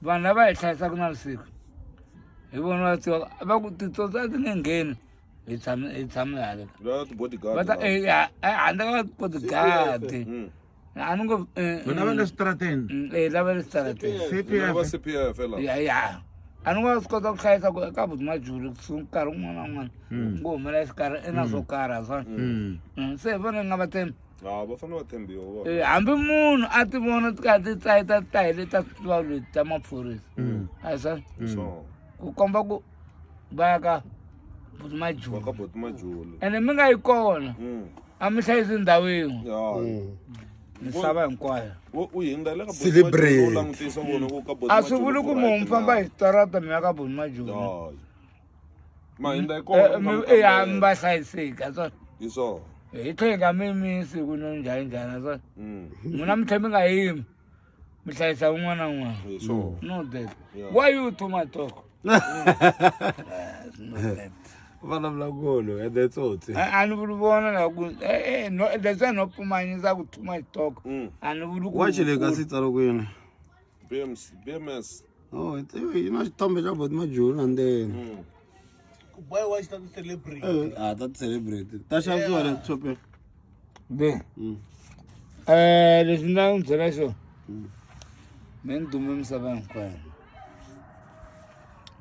Vanhu lava hi hlayisaka navusiku hi vona va tiva va ku titsotsi a ti nge ngheni hi tshame hi tshame hala Va ti-bodyguard va ta lava. eh, ya, eh, handle ka bodyguard Mm. a ni ngo eh, Vona va le switarateni. eh, lava le switarateni. Vona va CPF lava. Ya ya a ni ngo swi kota ku hlayisa ku eka buti Majuli kusuhi nkarhi wun'wana na wun'wana ngo humela exikarhi i na swo karhi a swona. Se hi vona nga va tshembi. Ha va fanele va tshembiwa vona. Hambi munhu a ti vona ti karhi ti tsayita ti ta hi leti ta tiva leti ta maphorisa a hi swona So, ku komba ku va ya ka buti Majuli. Va ka buti Majuli. Ene mi nga yi kona a mi hlayisi ndhawu yin'we. Ya. Misava hinkwayo. U hindza le ka buti Celebrate. Majuli u langutisa vona ku ka buti A swi Majuli vuli ku ku munhu right mi famba na. hi xitarata mi ya ka buti Majuli. Ya. Ma hindza yi kona. Ya mi va hlayiseki a swona. Hi swona. Hi tlhela hi nga mi yimisi ku no njhani njhani a swona. N'wina mi tlhela mi nga yimi mi hlayisa un'wana na un'wana. Hi swona. No that. Yeah. Why you too much talk? No that. Vulavula ngolo ende tsotsi. A ni vuli vona la ku no leswi a no pfumanyisa ku too much talk. A ni vuli ku Wachi leyi kasi yi tsariwe ku yini? BMS BMS. Oh, yi na xithombe xa buti Majuli na ndzeni. Ku boy wa xi ta ti celebrate. A ta ti celebrate. Ta xavisiwa le shopeni. Be. Leswi ni nga n'wi byela xona. Me ni dume misava hinkwayo.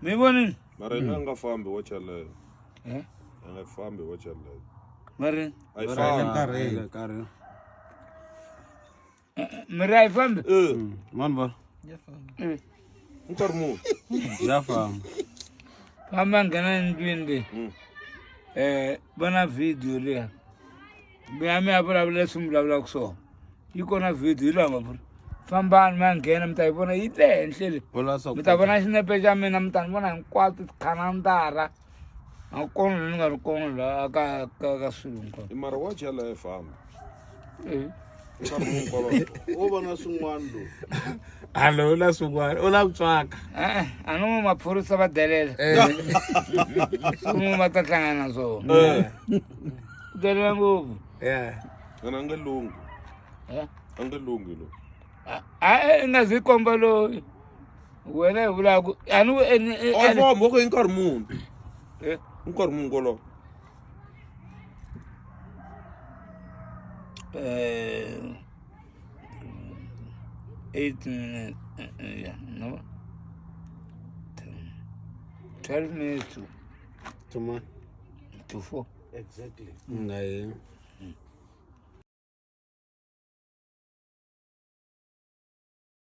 Mi vonile? Mara yi nga fambi watch yaleyo. Eh? Yi nga fambi watch yaleyo. Va ri? A yi fambi. Nkarhi. Nkarhi. Mi ri a yi fambi? Mani vona. Nkarhi muni? Ya famba. Famba nghena endlwini leyi. Vona video liya. Mi ya mi ya vulavula leswi mi vulavulaka swona. Yi kona video yi laha mavuri. Fambani mi ya nghena mi ta yi vona yi le henhla le. Mi ta vona xinepe xa mina mi ta ni vona hinkwato tikhanandara. A kona ni nga ri kona laha ka ka ka swilo hinkwaswo. Mara watch yaleyo yi fambi. Nkarhi muni kwalaho? Wo vona swin'wana lowu. Alo u la swin'wana, u la ku tswaka. A ni ngo maphorisa va delela. Swin'wana va ta hlangana na swona. Delela ngopfu. Yeah. Yena a nge lunghi. Eh? A nge lunghi loyi. A i nga zi komba loyi. Wena hi vulaka a ni ku A yi fambi wa ku i nkarhi muni? Eh? Nkarhi muni kwalaho? 8 minutes, yeah, no, 10, 12 minutes to To man. To 4. Exactly. Nga yi.